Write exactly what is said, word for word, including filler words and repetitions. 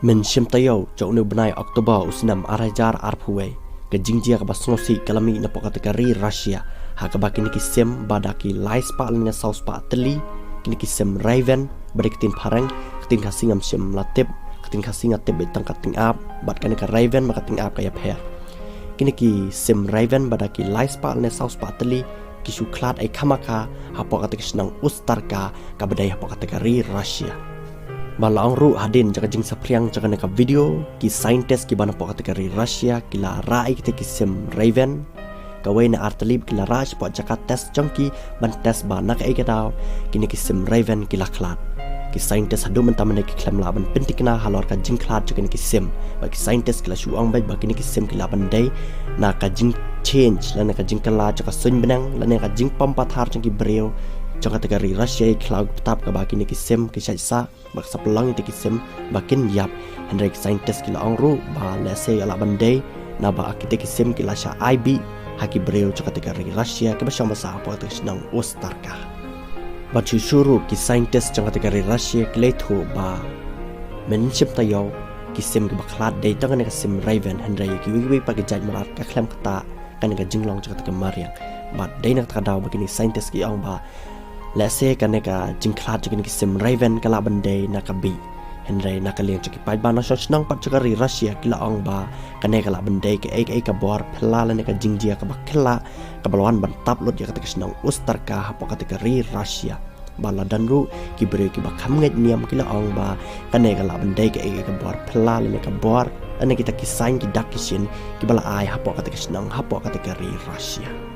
Mynshim taïew jong une u bnai October u snem ar hajar arphew wei, ka jingjia kaba sngewsih ka la mih napoh kata ka ri Russia, ha kaba kine ki sim ba da ki lai spah lane saw spah tylli, kine ki sim Raven, ba dei ka ktien phareng, ka ktien Khasi ngam shym la tip, ka ktien Khasi nga tip beit tang ka tyngab, bad kane ka Raven bad ka tyngab ka ïapher. Kine ki sim Raven ba da ki lai spah lane saw spah tylli, ki shu khlad ei khamkha hapoh kata ka shnong Ustarka, kaba dei hapoh kata ka ri Russia. Ba la ong ruh hadien jong ka jingsaphriang jong kane ka video, ki scientist kiba napoh kata ka ri Russia ki la rah ei kita ki sim Raven kawei na ar tylli, ki la rah shapoh jaka test jong ki ban test ba na kaei ka daw kine ki sim Raven ki la khlad. Ki scientist haduh mynta mynne ki khlem lah ban pynthikna halor ka jingkhlad jong kine ki sim. Ba ki scientist ki la shu ong beit ba kine ki sim ki lah ban dei na ka jingchange lane ka jingkylla jong ka suiñ bneng lane ka jingpom pathar jong ki briew jong kata ka ri Russia ïa ki khlaw ki btap, kaba kine ki sim ki shait sah, ba ka sa pynlong ïa kita ki sim ba kin ïap. Hynrei ki scientist ki la ong ruh ba lehse ïa lah ban dei naba kita ki sim ki la shah ai bih ha ki briew jong kata ka ri Russia kiba shong basa hapoh kata ka shnong Ustarka. Bad shuh shuh ruh ki scientist jong kata ka ri Russia ki la ïathuh ba mynshim taïew ki sim kiba khlad dei tang kane ka sim Raven, hynrei ïa kiwei kiwei pat ki jait mrad ka khlem ktah kane ka jinglong jong kata ka mariang. Bad dei na kata ka daw ba kine ki scientist ki ong ba lehse kane ka jingkhlad jong kine ki sim Raven ka lah ban dei na ka bih. Hynrei na ka liang jong ki paidbah nongshong shnong pat jong ka ri Russia ki la ong ba kane ka lah ban dei kaei kaei ka bor phylla lane ka jingjia kaba khylla kaba la wan ban tap lut ïa kata ka shnong Ustarka hapoh kata ka ri Russia. Ba la don ruh ki briew kiba kham ngeit niam ki la ong ba kane ka lah ban dei kaei kaei ka bor phylla lane ka bor lane kita ki sign ki dak ki shin kiba la ai hapoh kata ka shnong hapoh kata ka ri Russia.